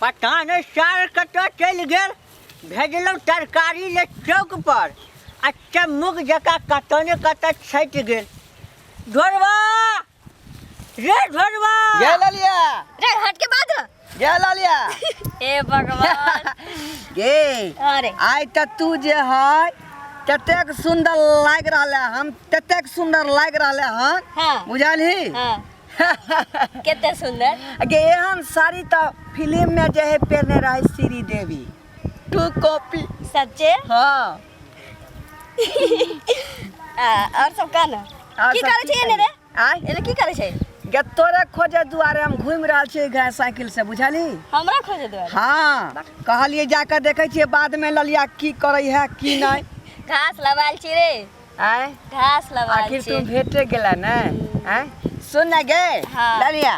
पता नहि सार कतऽ चलि गेल। भेजलहुँ तरकारी ले चौक पर आ चम्मुक जकाँ कतऽ ने कतऽ छटि गेल। ढोरबा रे ढोरबा, गे ललिया, रे हट के बाद। गे ललिया। हे भगवान। गे। अरे आइ तऽ तू जे है ततेक सुंदर लागि रहल है, हम ततेक सुंदर लागि रहल हन। हाँ। बुझलही? हाँ, कते सुंदर। गे एहन साड़ी तऽ फिल्म में जे है पहने रहे श्री देवी, टू कॉपी। सच्चे? हाँ। और सब का ना? और की सब करै ठीक छै एने रे? आय। एने की करै छै? गे तोरे खोजे दुआरे हम घूमि रहल छियै गाय साइकिल से, बुझलही? हमरा खोजे दुआरे? हाँ, कहलियै जाकऽ देखै छियै बाद में ललिया की करै है की नहि। घास लबायल छी रे। आय। घास लबायल आखिर छी। तू भेटे गेला ने? आय सुन ना गे। हाँ। ललिया।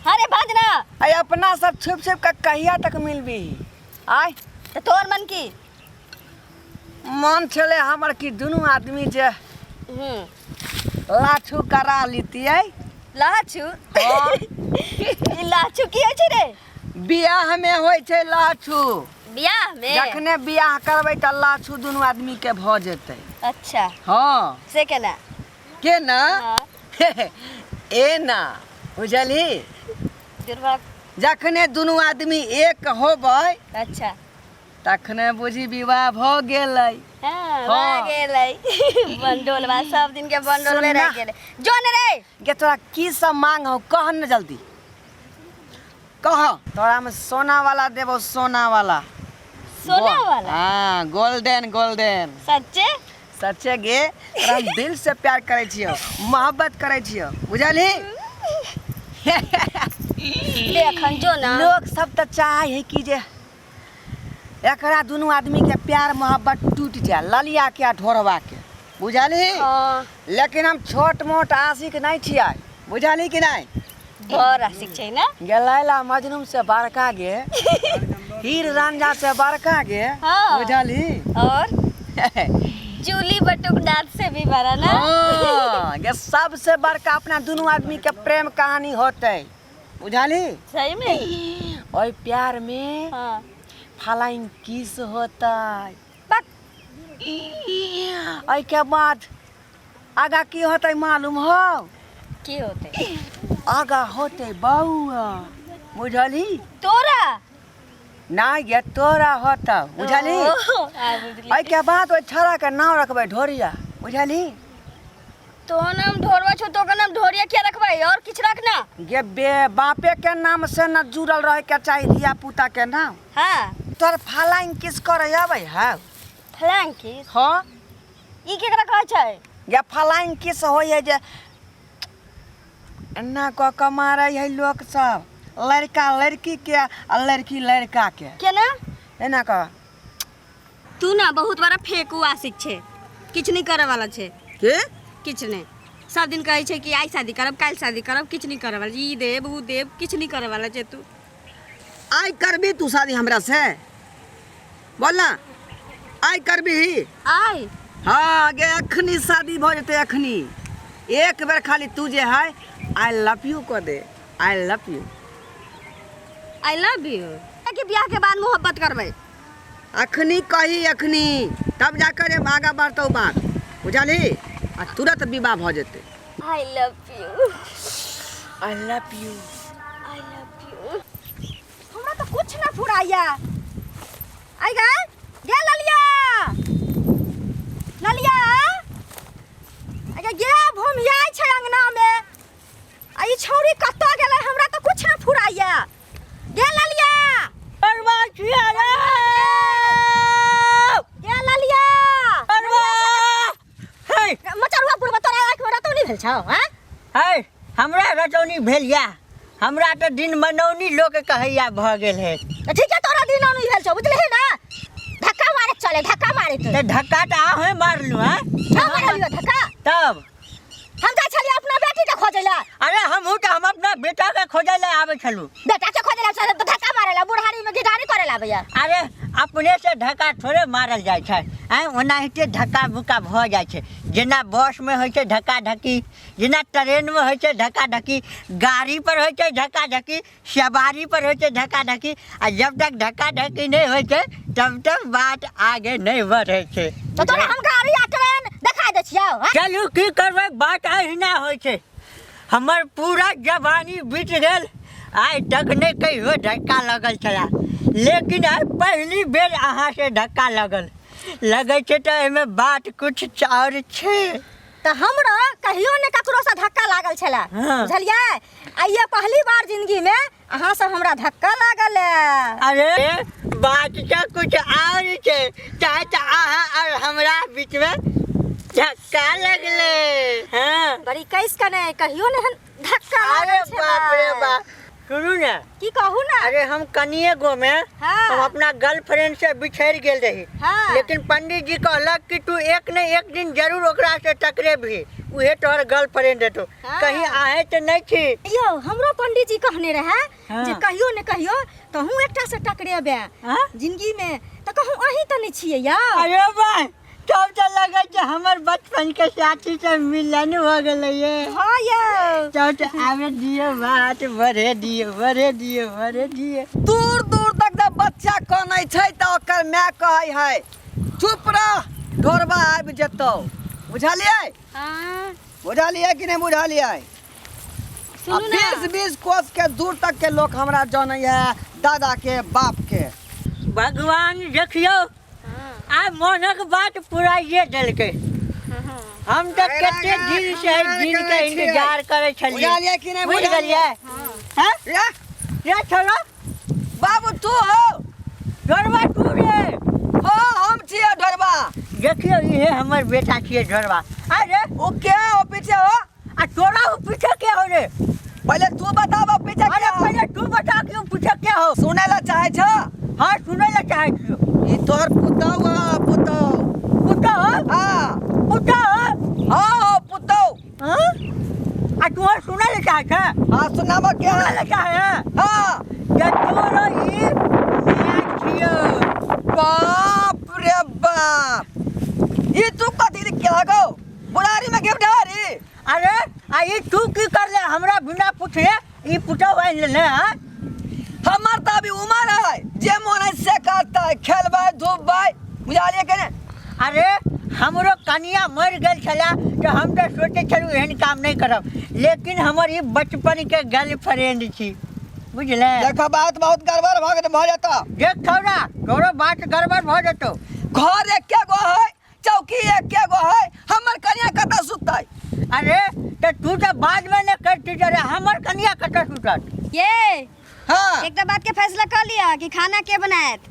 अरे बाज ना। आय अपना सब छुप छुप के कहिया तक मिलबी? आय। तऽ तोर मन की? मन छलै हमर कि दुनू आदमी जे लाछू करा लितियै। लाछू? हाँ। ई लाछू की होइ छै रे? बियाह में होइ छै लाछू। बियाह में? जखने बियाह करबै तऽ लाछू दुनू आदमी के भऽ जेतै। अच्छा। हाँ। से केना? केना? हाँ। एना, बुझलही? दुर्भाग। जखने दुनू आदमी एक होबै। अच्छा। तखने बुझी विवाह भऽ गेलै। हाँ, हाँ। भऽ गेलै। बंडोलवा सब दिन के बंडोलवे रह सुनना। गेलै। जो ने रे। गे तोरा की सब मांग हौ, कह ने जल्दी कह। तोरा में सोना वाला देबो, सोना वाला। सोना वाला? हाँ, गोल्डन गोल्डन। सच्चे? सच्चे गे, तोरा हम दिल से प्यार करै छियौ, मोहब्बत करै छियौ, बुझलही? ले अखन जो ना। लोग सब तऽ चाहै है कि जे एकरा दुनू आदमी के प्यार मोहब्बत टूट जाए, ललिया के आ ढोरवा के, बुझलही? हाँ। लेकिन हम छोट मोट आशिक नहीं छियै, बुझलही कि नहीं? बड़ आशिक छै ना? गे लैला मजनू से बड़का गे, हीर रांझा से बड़का गे। हाँ। बुझलही? और जूली बटुकनाथ से भी बड़ा ना? हाँ, गे सबसे बड़का अपना दुनू आदमी के प्रेम कहानी होते, बुझलही? सही में? ओहि प्यार में हाँ। फलाइन किस होतै। बक। एहिके बाद आगा की होतै मालूम हौ? की होतै? आगा होतै बौआ, बुझलही? तोरा? नहि गे, तोरा होतौ, बुझलही? ओ, आ बुझली। एहिके बाद ओहि छौड़ाके नाम रखबै ढोरिया, बुझलही? तो नाम ढोरवा छौ तो नाम ढोरिया किया रखबै? और किछ रखना। गे बे बापे के नाम से न जुड़ल रहे के चाही धिया पुता के नाम। हाँ। तोर फलाइन किस करे अबै है? फलाइन किस? हाँ। ई केकरा कहै छै? गे फलाइन किस होइ है जे एना कऽ के मारै है लोक सब, लड़का लड़की के आ लड़की लड़का के। केना? एना कऽ। तू ना बहुत बड़ा फेकू आशिक छै, किछु नहीं करे वाला छै। के? किछु नहीं, सब दिन कहै छै कि आइ शादी करब काल्हि शादी करब, किछु नहीं करे वाला, ई देब ऊ देब, किछु नहीं करे वाला छै तू। आइ करबी तू शादी हमरा से? बोल ना, आइ करबी? आइ? हाँ गे, अखनी शादी भऽ जेतै अखनी। एक बेर खाली तू जे है I love you कऽ दे, I love you. I love you. कि बियाह के बाद मोहब्बत करबै? अखनी कही अखनी, तब जाकर ये आगा बढ़तौ बात, बुझलही? आ तुरंत विवाह भऽ जेतै। I love you. I love you. I love you. हमरा तो कुछ ना फुराइया। आई गे गे ललिया, ललिया, अगे गे भूमियाइ छै अंगना में, आ ई छौरी कतऽ गेलै? हमरा तो कुछ ना फुराइया। गे ललिया, अरबा छिया रे। गे ललिया, अरबा हे। मचरुआ बुढ़बा, तोरा आँखि में रतौनी भेल छौ? हैं हे, हमरा रतौनी भेल या? हमरा तऽ दिन मनौनी लोक कहैया भऽ गेल है। तऽ ठीक है, तोरा दिन मनौनी भेल छौ, बुझलिही ना? धक्का मारे चले, धक्का मारे के। तऽ धक्का तऽ अहें मारलू हैं। हम मारलियो धक्का? तब हम जाइ छलियै अपना बेटी के खोजै लए। अरे हमहूँ तऽ हम अपना बेटा के खोजै लए आबै छलहुँ। बेटा के खोजै लए आबै छलहुँ तऽ धक्का मारे लए, बुढ़ारी में घिढारी करे लए आबैया। अरे अपने से धक्का थोड़े मारल जाइ छै। आँय, ओनाहिते धक्का बुक्का भऽ जाइ छै। जेना बसमे होइ छै धक्का धक्की, जेना ट्रेनमे होइ छै धक्का धक्की, गाड़ी पर होइ छै धक्का धक्की, सवारी पर होइ छै धक्का धक्की। आ जब तक धक्का धक्की नहि होइ छै तब तक बात आगे नहि बढ़ै छै। तऽ तोरा हम गाड़ी आ ट्रेन देखाइ दै छियौ, हँ? चलू, की करबै, बात अहिना होइ छै। हमर पूरा जवानी बीत गेल, आइ तक नहि कहियो धक्का लगल छला, लेकिन आइ पहिली बेर अहाँसँ धक्का लगल। लगै छै तऽ एहिमे बात कुछ आओर छै। तऽ हमरा कहियो ने ककरो से धक्का लागल छलै। हाँ। बुझलियै, आइये पहली बार जिंदगी में अहाँ से हमरा धक्का लागल है। अरे बात तऽ कुछ आओर छै, चाहे तऽ अहाँ आओर हमरा बीचमे धक्का लगलै। हाँ। बड़ी कैस के नहि कहियो ने धक्का अरे लागल छलै। बाप रे बाप, सुनू ने। की कहू ने? अरे हम कनिए गो में हाँ। हम अपना गर्लफ्रेंड से बिछड़ गेल रही। हाँ। लेकिन पंडित जी कहलक कि तू एक ने एक दिन जरूर ओकरा से टकरेबही, उहे तोहर गर्लफ्रेंड हेतौ। हाँ। कहीं आहे तऽ नहि छी? यौ, हमरो पंडित जी कहने रहे हाँ। जे कहियो ने कहियो तहूँ एकटा से टकरेबे हाँ? जिंदगी में, तऽ कहूँ अहीं तऽ नहि छियै यौ? अरे भाई, तब तऽ लगै छै हमर बचपन के साथी से मिलन हो गेलै ये। हाँ यौ। तब तऽ आबे दियौ, बात बढ़े दियौ, बढ़े दियौ, बढ़े दियौ। दूर दूर तक जब बच्चा कनै छै तऽ ओकर माय कहै है, चुप रह, ढोरबा आबि जेतौ। बुझलियै? हाँ। बुझलियै कि नहि बुझलियै? आ सुनू ने। 20 20 कोस के दूर तक के लोक हमरा जानै है, दादा के बाप के। भगवान देखियौ, आइ मोनक बात पुराइए देलकै। हम तऽ अरे कते राजा, दिन से हमरा एहि दिन के करै छियै। इंतजार करै छलियै। बुझलियै कि नहि? बुझि बुझलियै? गेलियै? हैं? या, रे छोड़ा। बाबू तू हो? ढोरबा तू रे? हाँ, हम छियै ढोरबा। देखियौ, इहे हमर बेटा छियै ढोरबा। अरे ओ के हो पीछे हो? आ तोरा ओ पीछे के हो रे? पहले तू बताब पीछे अरे के हो। पहले तू बता कि ओ पीछे के हो। सुनै ला चाहै छ? हाँ, सुनै ला चाहै छियौ। ई तोहर पुतहु हो, पुतहु। पुतहु? हाँ। पुतहु? हाँ, हो पुतहु। हाँ? आ तू सुनै ला चाहै छ? हाँ, सुनाब के सुनै ला चाहै है? हाँ। जे तोरो ई माय छियौ। बाप रे बाप, ई तू कथी के लगौ बुढ़ारी में गिफ्ट? अरे आ ई तू की करले हमरा बिना पूछले ई पुतहु आनि लेले? हाँ, हमर तऽ अभी उमर है, जे मोन है से करतै, खेलबै धूपबै, बुझलियै कि नहि? अरे हमरो कनिया मरि गेल छला तऽ हम तऽ सोचै छलहुँ एहन काम नहि करब, लेकिन हमर ई बचपन के गर्लफ्रेंड छी, बुझले? देखो, बात बहुत गड़बड़ भऽ गेल, भऽ जेतौ। देख छौड़ा, तोरो बात गड़बड़ भऽ जेतौ। घर एके गो है, चौकी एके गो है, हमर कनिया कतऽ सुततै? अरे तऽ तू तऽ बादमे ने करती, अरे हमर कनिया कतऽ सुतत? ये। हाँ। एकटा बात के फैसला कर लिया कि खाना के बनायत?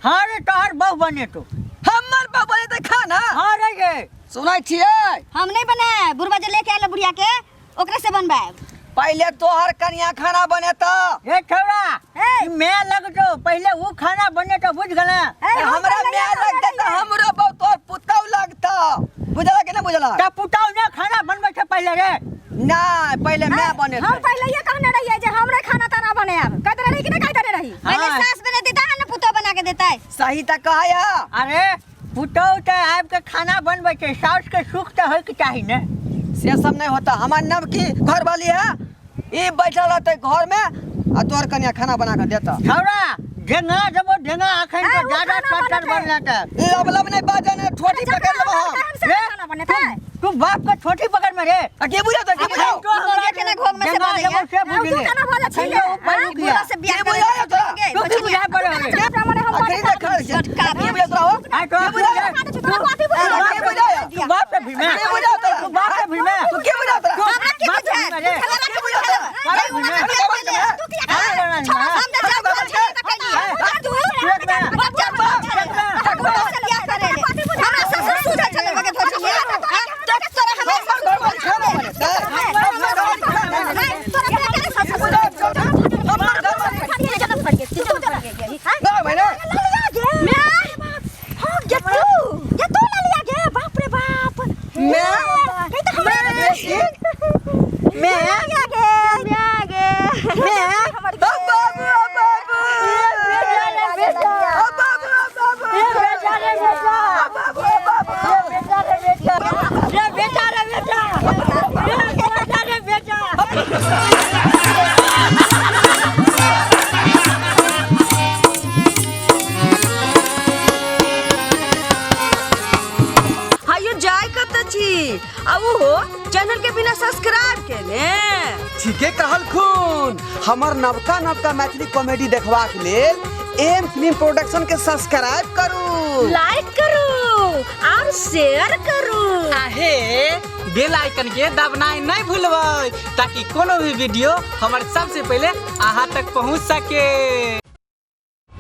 हाँ रे, तोहर बहु बनेतो। हमर बहु बनेतै खाना? हाँ रे ये। सुनै छियै? हम नहीं बनायब, बुढ़वा जे लेके आयल बुढ़िया के, ओकरे से बनवायब। पहिले तोहर कनिया खाना बनेतौ। ए छौड़ा, ए। ई मैं लगतो, पहिले ऊ खाना बनेतो, बुझ गेले? ए, हम हमरा पहिले माय कहने लगतै तऽ रहियै। हमरो बहु तोहर पुतहु लगतौ, बुझला कि नहि बुझला? तऽ पुतहु ने खाना बनबै छै पहिले रे? नहि, पहिले माय हम बनेतै। पहिले ये कहने रहियै जे हमरे खाना ताना बनायब, कहते रही कि नहीं कहते रही? पहिले हाँ। सास बनेतै तहन ने पुतहु बना के देतै। सही तऽ कहै है। अरे पुतहु तऽ आबि के खाना बनबै छै, साउस के सुख तऽ होइके चाही ने। से सब नहीं होता। हमार नवकी घर वाली है, ई बैठल रहते घर में आ तोहर कनिया खाना बना के देता। छौड़ा, ढेंगा देबो ढेंगा, अखन ए, तो ऊ ज्यादा खाना टटर बनेतै। बनला तऽ। लब लब नहीं बाजे ने, ठोटी पकड़ लेबो हम। हम से रे, खाना बनेतै। तू बाप के छोटी पकड़ में रे। आ के बुझा के बुझाओ? अखन तो हमरा ई केना घोघ में से ढेंगा बजैया? देबो से तू बुझले। केना बजै छी अखन ओ हाँ? रुक बुढ़वा गया। से बियाह के करे बुझाओ तोरा? तू की बुझाए पड़े रे? अखन देखल छै। के बुझा तोरा हो? आइ तो के बुझा? तू के बुझा? तू बाप के भी में, के बुझा तोरा? तू बाप के भी में। तू के बुझा तोरा? हमरा के बाप बुझाए? के भी में रे। तू हमरा के के बुझा बुझाए? तोरा? अरे बाप उमर के के भी में। बुझाए? तू किया हाँ, हम तऽ जाउ बाप के। बाप जा, बाप जा, बुढ़वा से बियाह करे ले। हमरा ससुर सुझै छलै बगे धोछिया। हाँ? तोरा हमरा हमर घर वाली खाना बनेतै? तोरा के ससुर हमर घर वाली नहीं बने। ठीके कहलखुन। हमर नवका नवका मैथिली कॉमेडी देखबाक लेल एम फिल्म प्रोडक्शन के सब्सक्राइब करू, लाइक करू और शेयर करू। आहे बेल आइकन के दबनाइ नहीं भूलबै ताकि कोनो भी वीडियो हमर सबसे पहले अहाँ तक पहुँच सके।